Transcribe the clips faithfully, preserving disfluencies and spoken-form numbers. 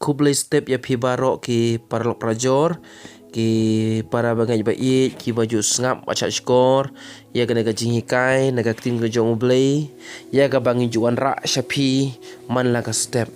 Khublei step ïa phi baroh ki paralok parajor, ki para bangeit ba ïeit, ki ba ju sngap ba shah shkor ïa kane ka jinghikai na ka ktien ka jong U Blei, ïa kaba ngi ju wanrah sha phi man la ka step.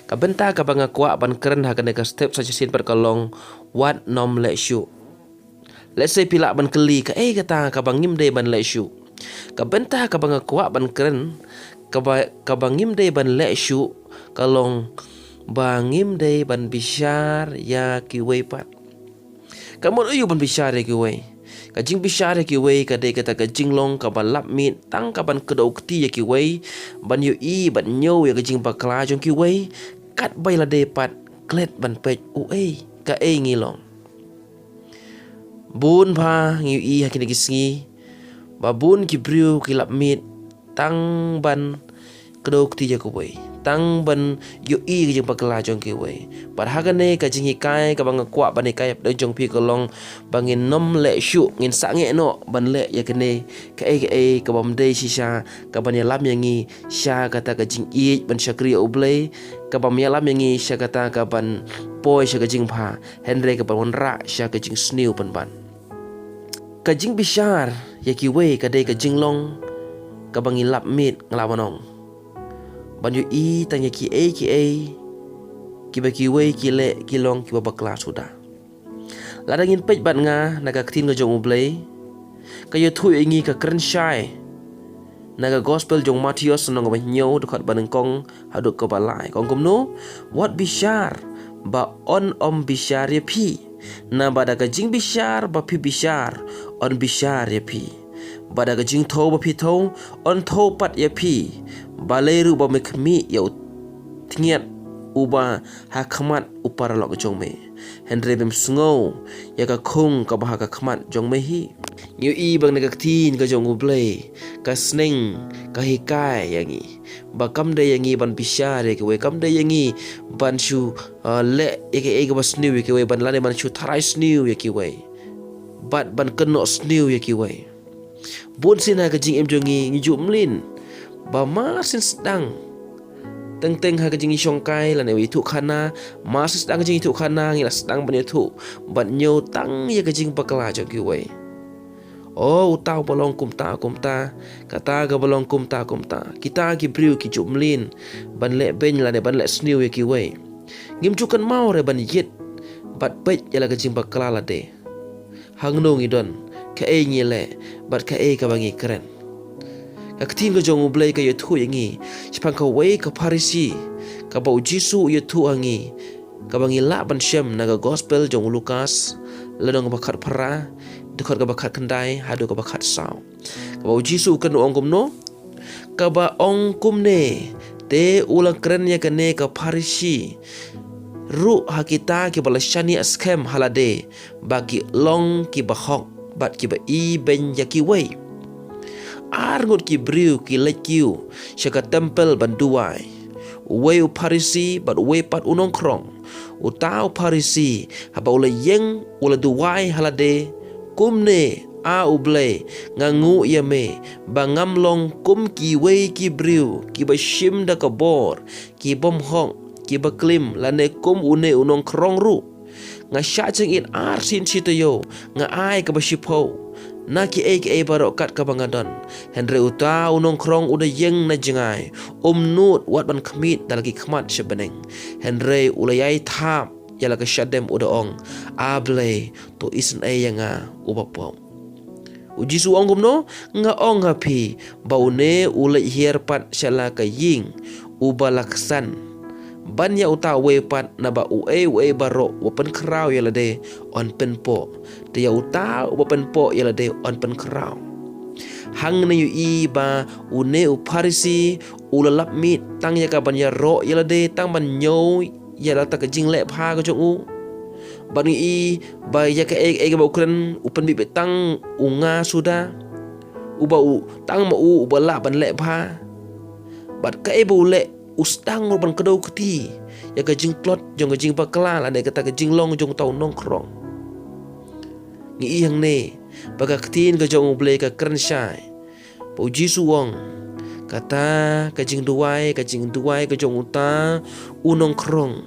Ka bynta kaba nga kwah ban kren ha kane ka step sa shisien pat ka long: wat nym leh shuh. Lehse phi lah ban kylli, kaei kata kaba ngim dei ban leh shuh? Ka bynta kaba nga kwah ban kren, kaba, kaba ngim dei ban leh shuh, ka long ba ngim dei ban bishar ïa kiwei pat. Ka mut aïu ban bishar ïa kiwei? Ka jingbishar ïa kiwei ka dei kata ka jinglong kaba lap miet tang ka ban kdew kti ïa kiwei, ban ïohi, ban ñiew ïa ka jingbakla jong kiwei, katba ïa lade pat klet ban peit, uei, kaei ngi long. Bun ba ngi ïohi ha kine ki sngi ba bun ki briew ki lap miet tang ban kdew kti ïa kiwei, tang ban ïohi ka jingbakla jong kiwei. Bad ha kane ka jinghikai kaba nga kwah ban hikai ïa pdeng jong phi ka long ba ngin nym leh shuh, ngin sangeh noh ban leh ïa kane, kaei kaei kaba ym dei shisha, kaban ïalam ïa ngi sha kata ka jingïeit ban shakri ïa U Blei, kaban ïalam ïa ngi sha kata kaban poi sha ka jingbha, hynrei kaban wanrah sha ka jingsniew pynban. Ka jingbishar ïa kiwei ka dei ka jinglong kaba ngi lap miet, nga lah ban ong, ban ïohi tang ïa kiei kiei kiba kiwei ki leh ki long kiba bakla suda. Lada ngin peit bad nga na ka ktien ka jong U Blei, ka ïathuh ïa ngi, ka kren shai na ka Gospel jong u Mathaios, lynnong kaba hynñiew, dkhot ba nyngkong haduh kaba lai. Ka ong kumno? Wat bishar ba yn ym bishar ïa phi, naba da ka jingbishar ba phi bishar, yn bishar ïa phi. Bad da ka jingthew ba phi thew, yn thew pat ïa phi. Balei ruh ba me khmih ïa u tngiat uba ha khmat u paralok jong me, hynrei mem sngew ïa ka khung kaba ha ka khmat jong me hi? Ngi ïohi ba na ka ktien ka jong U Blei ka sneng, ka hikai ïa ngi ba kam dei ïa ngi ban bishar ïa kiwei, kam dei ïa ngi ban shu, uh, leh ïa kiei kiba sniew ïa kiwei, ban lane ban shu tharai sniew ïa kiwei, bad ban kynnoh sniew ïa kiwei. Bun sien ha ka jingim jong ngi ngi ju mlien ba mar sien sdang, teng teng ha ka jingïashongkai lane ïathuh khana, mar sien sdang ka jingïathuh khana ngi la sdang ban ïathuh bad ñiew tang ïa ka jingbakla jong kiwei. O, uta uba long kumta kumta, kata kaba long kumta kumta. Kita ki briew ki ju mlien ban leh beiñ lane ban leh sniew ïa kiwei. Ngim ju kynmaw re ban ïit bad peit ïa la ka jingbakla lade. Hangno ngi don, kaei ngi leh, bad kaei kaba ngi kren. Ka ktien ka jong U Blei ka ïathuh ïa ngi shaphang kawei ka Pharisi, kaba U Jisu u ïathuh ha ngi, kaba ngi lah ban shem na ka Gospel jong u Lukas, lynnong kaba khatphra, dkhot kaba khatkhyndai haduh kaba khatsaw. Kaba U Jisu u kren u ong kumno? Kaba ong kumne te u la kren ïa kane ka Pharisi ruh ha kita kiba la shaniah skhem ha lade ba ki long kiba hok bad kiba ibeiñ ïa kiwei. Ar ngut ki briew ki leit kiew sha ka templ ban duwai, uwei u Pharisi bad uwei pat u nongkhrong. Uta u Pharisi, haba u la ïeng, u la duwai ha lade, kumne: A U Blei, nga nguh ïa me ba ngam long kum kiwei ki briew kiba shim da ka bor, ki bym hok, kiba klim, lane kum une u nongkhrong ruh. Nga shah jingit arsien shi taïew, nga ai kaba shiphew na kiei kiei baroh kat kaba nga don. Hynrei uta u nongkhrong u da ïeng na jngai, um nud wat ban khmied da la ki khmat sha bneng, hynrei u la ïai thap ïa la ka shadem, u da ong: A Blei, to isynei ïa nga uba pop. U Jisu u ong kumno? Nga ong ha phi ba une u leit hiar pat sha la ka ïing uba la ksan ban ïa uta uwei pat, naba uei uei baroh uba pynkhraw ïa lade yn pynpoh, te ïa uta uba pynpoh ïa lade yn pynkhraw. Hangne ïohi ba une u Pharisi u la lap miet tang ïa ka ban ïaroh ïa lade, tang ban ñiew ïa la ta ka jingleh bha ka jong u. Ban ngi i ba ïa kaei kaei kaba u kren u pynbit beit tang u nga suda, uba u tang ma u uba lah ban leh bha. Bad kaei ba u leh, u sdang ruh ban kdew kti ïa ka jingtlot jong ka jingbakla lane kata ka jinglong jong uta u nongkhrong. Ngi i hangne ba ka ktien ka jong U Blei ka kren shai. Ba U Jisu u ong, kata ka jingduwai, ka jingduwai ka jong uta u nongkhrong,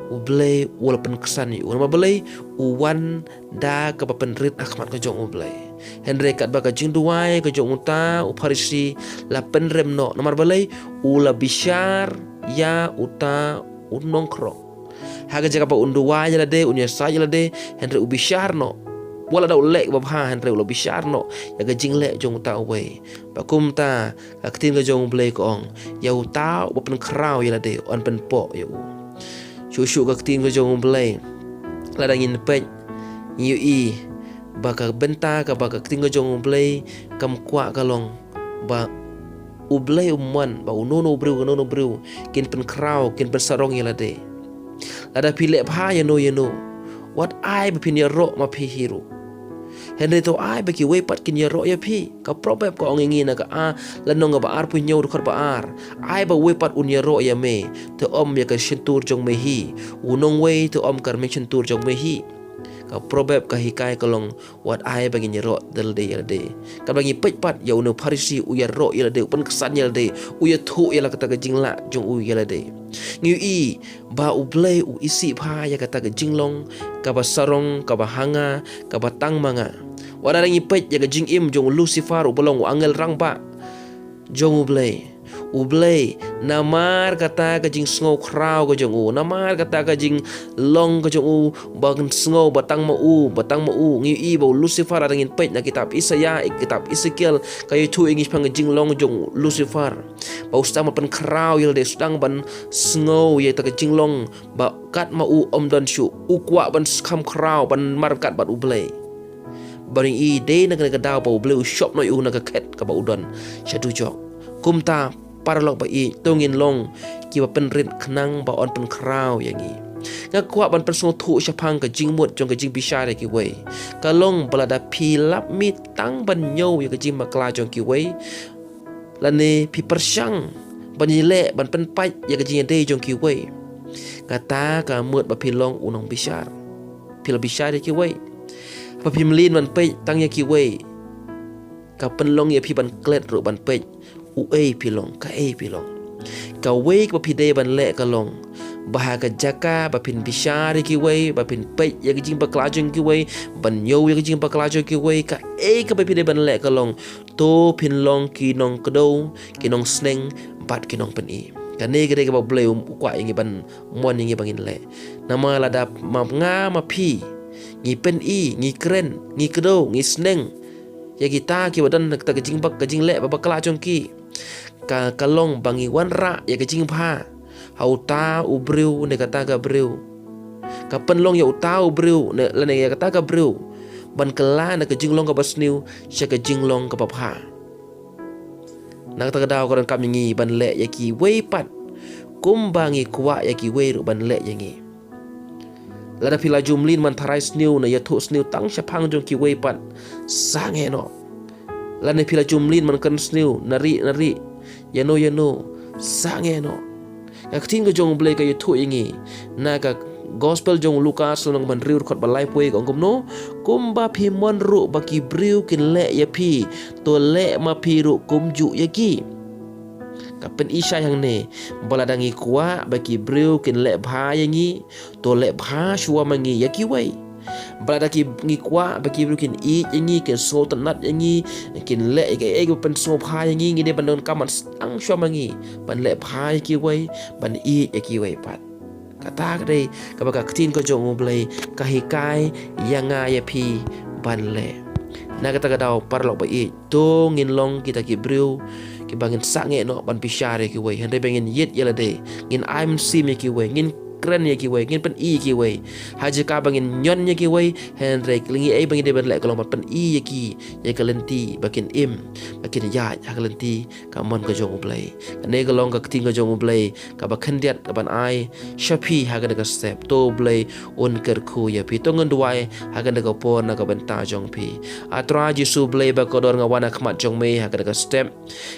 U Blei u la pynksan ïa u. Namar balei? U wan da kaba pynrit ha khmat ka jong U Blei. Hynrei katba ka jingduwai ka jong uta u Pharisi la pynrem noh. Namar balei? U la bishar ïa uta u nongkhrong. Ha ka jaka ba un duwai ïa lade, un ïasaid ïa lade, hynrei u bishar noh. Wat la da u leh babha, hynrei u la bishar noh ïa ka jingleh jong uta uwei. Ba kumta ka ktien ka jong U Blei ka ong, ïa uta uba pynkhraw ïa lade yn pynpoh ïa u. Shuh shuh ka ktien ka jong U Blei, lada ngin peit, ngi ïohi ba ka bynta kaba ka ktien ka jong U Blei kam kwah ka long ba U Blei um mon ba uno uno u briew, uno uno u briew kin pynkhraw, kin pynsarong ïa lade. Lada phi leh bha ïano ïano, wat ai ba phin ïaroh ma phi hi ruh. Hynrei to ai ba kiwei pat kin ïaroh ïa phi. Ka Proverb ka ong ïa ngi na ka lynnong ba arphew hynñiew, dkhot ba ar, ai ba uwei pat un ïaroh ïa me, te ym ïa ka shyntur jong me hi. U nongwei te ym ka rmiang shyntur jong me hi. Ka Proverb ka hikai ka long, wat ai ba ngin ïaroh da lade ïa lade. Katba ngi peit pat ïa une u Pharisi u ïaroh ïa lade, u pynksan ïa lade, u ïathuh ïa la kata ka jinglah jong u ïa lade. Ngi ïohi ba U Blei u isih bha ïa kata ka jinglong kaba sarong, kaba ha nga, kaba tang ma nga. Wat lada ngi peit ïa ka jingim jong u Lucifer uba long u angel rangbah jong U Blei. U Blei, namar kata ka jingsngew khraw ka jong u, namar kata ka jinglong ka jong u, ba kan sngew ba tang ma u, ba tang ma u. Ngi ïohi ba u Lucifer, lada ngin peit na kitab Isaïah, kitab Ezekiel, ka ïathuh ïa ngi shaphang ka jinglong jong u Lucifer. Ba u sdang ban pynkhraw ïa lade, sdang ban sngew ïa kata ka jinglong ba kat ma u ym don shuh, u kwah ban kham khraw, ban markat bad U Blei. Ba ngi ïohi dei na kane ka daw ba U Blei u shop noh ïa u na ka khet kaba u don sha dujok. Kumta, paralok ba ïeit, to ngin long kiba pynrit khnang ba yn pynkhraw ïa ngi. Nga kwah ban pynsngewthuh shaphang ka jingmut jong ka jingbishar ïa kiwei. Ka long ba lada phi lap miet tang ban ñiew ïa ka jingbakla jong kiwei, lane phi pyrshang ban ïaleh, ban pynpait ïa ka jingïadei jong kiwei, kata ka mut ba phi long u nongbishar. Phi la bishar ïa kiwei. Haba phim leit ban peit tang ïa kiwei, ka pynlong ïa phi ban klet ruh ban peit uei phi long, kaei phi long. Kawei kaba phi dei ban leh ka long ba ha ka jaka ba phin bishar ïa kiwei, ba phin peit ïa ka jingbakla jong kiwei, ban ñiew ïa ka jingbakla jong kiwei, kaei kaba phi dei ban leh ka long, to phin long ki nongkdew, ki nongsneng bad ki nongpyni. Kane ka dei kaba U Blei u kwah ïa ngi ban mon ïa ngi ba ngin leh. Namar lada ma nga ma phi ngi pyni, ngi kren, ngi kdew, ngi sneng ïa kita kiba don kata ka jingbak, ka jingleh ba bakla jong ki, ka, ka long ba ngi wanrah ïa ka jingbha ha uta u briew ne kata ka briew. Ka pynlong ïa uta u briew ne, lane ïa kata ka briew ban kylla na ka jinglong kaba sniew sha ka jinglong kaba bha. Na kata ka daw ka donkam ïa ngi ban leh ïa kiwei pat kumba ngi kwah ïa kiwei ruh ban leh ïa ngi. Lada phi la ju mlien ban tharai sniew ne ïathuh sniew tang shaphang jong kiwei pat, sangeh noh. Lane phi la ju mlien ban kren sniew na ri na ri, ïano ïano, sangeh noh. Ka ktien ka jong U Blei ka ïathuh ïa ngi na ka Gospel jong u Lukas lynnong ba hynriew, dkhot ba laiphew wei, ka ong kumno: Kumba phi mon ruh ba ki briew kin leh ïa phi, to leh ma phi ruh kumjuh ïa ki. Ka pyni shai hangne ba lada ngi kwah ba ki briew kin leh bha ïa ngi, to leh bha shuwa ma ngi ïa kiwei. Ba lada ki, ngi kwah ba ki briew kin ïeit ïa ngi, kin sngewtynnat ïa ngi, kin leh ïa kaei kaei ba pynsngewbha ïa ngi, ngi dei ban donkam ban sdang shuwa ma ngi ban leh bha ïa kiwei, ban ïeit ïa kiwei pat. Kata ka dei kaba ka ktien ka jong U Blei ka hikai ïa nga ïa phi ban leh. Na kata ka daw, paralok ba ïeit, to ngin long kita ki briew kiba ngin sangeh noh ban bishar ïa kiwei, hynrei ba ngin ïeit ïa lade, ngin ai mynsiem ïa kiwei, ngin kren ïa kiwei, ngin pyni ïa kiwei. Ha jaka ba ngin ñion ïa kiwei, hynrei ka lynti ei ba ngin dei ban leh ka long ban pyni ïa ki ïa ka lynti ba kin im, ba kin ïaid ha ka lynti ka mon ka jong U Blei. Kane ka long ka ktien ka jong U Blei kaba khyndiat kaban ai sha phi ha kane ka step. To U Blei un kyrkhu ïa phi. To ngin duwai ha kane ka por na ka bynta jong phi. A Trai Jisu Blei ba kordor, nga wan ha khmat jong me ha kane ka step.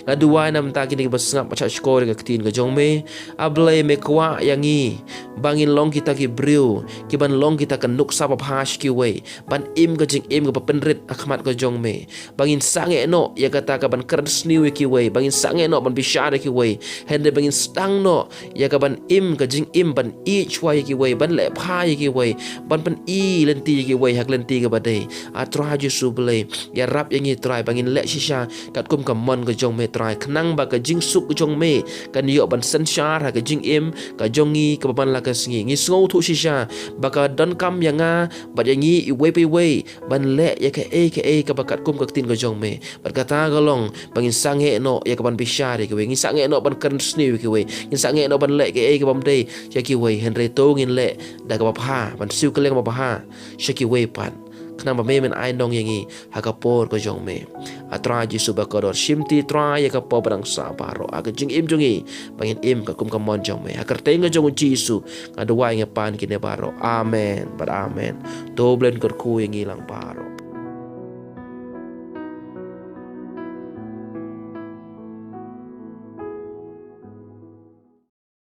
Nga duwai na bynta kine kiba sngap ba shah shkor ïa ka ktien ka jong me. A Blei, me kwah ïa ngi ba ngin long kita ki briew kiban long kita ka nuksa babha sha kiwei, ban im ka jingim kaba pynrit ha khmat ka jong me. Ba ngin sangeh noh ïa kata kaban kren sniew ïa kiwei, ba ngin sangeh noh ban bishar ïa kiwei, hynrei ba ngin sdang noh ïa kaban im ka jingim ban ïeit shuwa ïa kiwei, ban leh bha ïa kiwei, ban pyni lynti ïa kiwei ha ka lynti kaba dei. A Trai Jisu Blei, ïarap ïa ngi Trai ba ngin leh shisha katkum ka mon ka jong me Trai, khnang ba ka jingsuk ka jong me kan ïoh ban synshar ha ka jingim ka jong ngi kaba man la ka sngi. Ngi sngewthuh shisha ba ka donkam ïa nga bad ïa ngi iwei pa iwei ban leh ïa kaei kaei kaba katkum ka ktien ka jong me. Bad kata ka long ba ngin sangeh noh ïa kaban bishar ïa kiwei, ngin sangeh noh ban kren sniew ïa kiwei, ngin sangeh noh ban leh kaei kabym dei ïa kiwei, hynrei to ngin leh da kaba bha, ban siew kylleng babha sha kiwei pat, khnang ba me men ai nong ïa ngi ha ka por ka jong me. A Trai Jisu ba kordor, shimti Trai ïa ka por ba dang sah baroh ha ka jingim jong ngi, ba ngin im katkum ka mon jong me. Ha ka kyrteng ka jong u Jisu nga duwai, nga pan kine baroh. Amen bad amen. To U Blei un kyrkhu ïa ngi lang baroh.